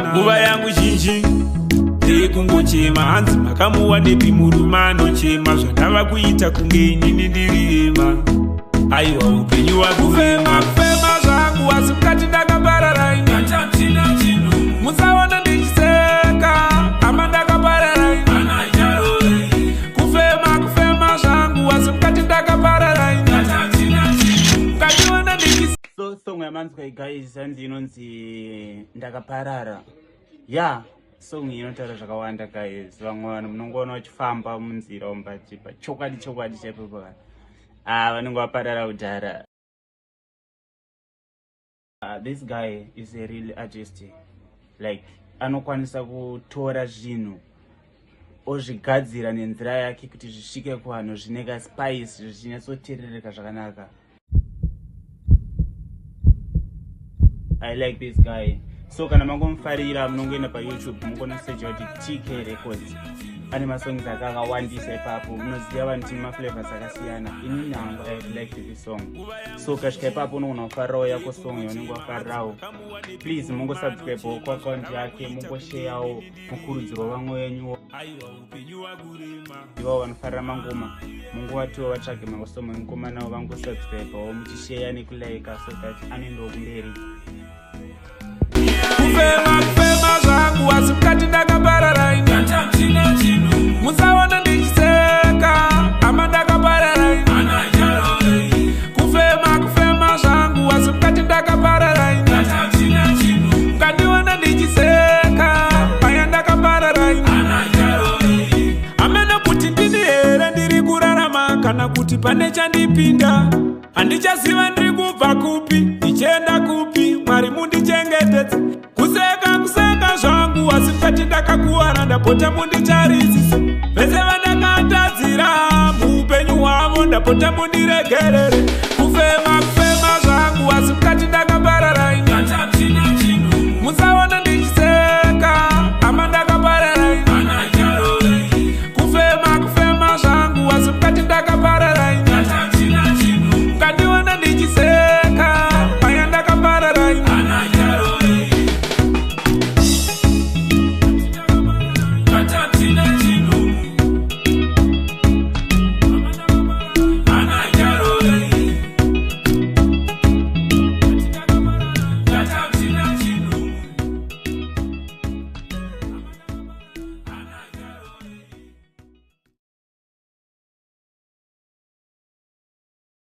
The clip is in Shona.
Nguva yangu zhinji ndeyekungochema, hanzi makamuwanepi murume anochema? Zvandava kuita kunge inini ndirima. Aiwa, upenyu wakufema kufema zvangu, asi mukati ndakaparara ini. Musaona ndichiseka, ama ndakaparara ini. Kufema kufema zvangu, asi mukati ndakaparara ini. Mukandiona ndichiseka. So song yamanzwa, guys, hanzi inonzi "Ndakaparara". Ya, song iyi inotaura zvakawanda, guys. Vamwe vanhu munongoona vachifamba munzira umu, but pachokwadi, chokwadi chaipo pa, ah, vanenge vaparara kudhara. This guy is a real artist. Like, anokwanisa kutora zvinhu ozvigadzira nenzira yake kuti zvisvike kuvanhu zvine kaspice, zvichinyatsoteerereka zvakanaka. I like this guy. So kana mangomufarira, munongoenda paYouTube, mungonosearcha kuti TK Records. Ane masongs ake akawandisa ipapo. Munoziva vanhu tine maflavors akasiyana. Inini hangu I like this song. So kasvika ipapo, unogona kufarirawo yako song yaunenge wafarirawo. Please mungosubscribewo kuaccount yake, mungosharewo, mukurudzirwa vamwe venyu ivavo vanofarira mangoma, mungovatiwo vatsvage masongs emukomanawo, vangosubscribewo, muchishare nekulike, so that anoendawo kumberi. Kufema kufema zvangu, asi mukati ndakaparara ini. Musaona ndichiseka, ama ndakaparara ini. Kufema kufema zvangu, asi mukati ndakaparara ini. Mukandiona ndichiseka paya, ndakaparara ini. Hamene kuti ndini here ndiri kurarama kana kuti pane chandipinda. Handichaziva ndiri kubva kupi, ndichienda kupi. Mwari mundichengetedze. Kuseka kuseka zvangu, asi mukati ndakakuwara. Ndapota munditarisise. Vese vandakatadzira muupenyu hwavo, ndapota mundiregerere.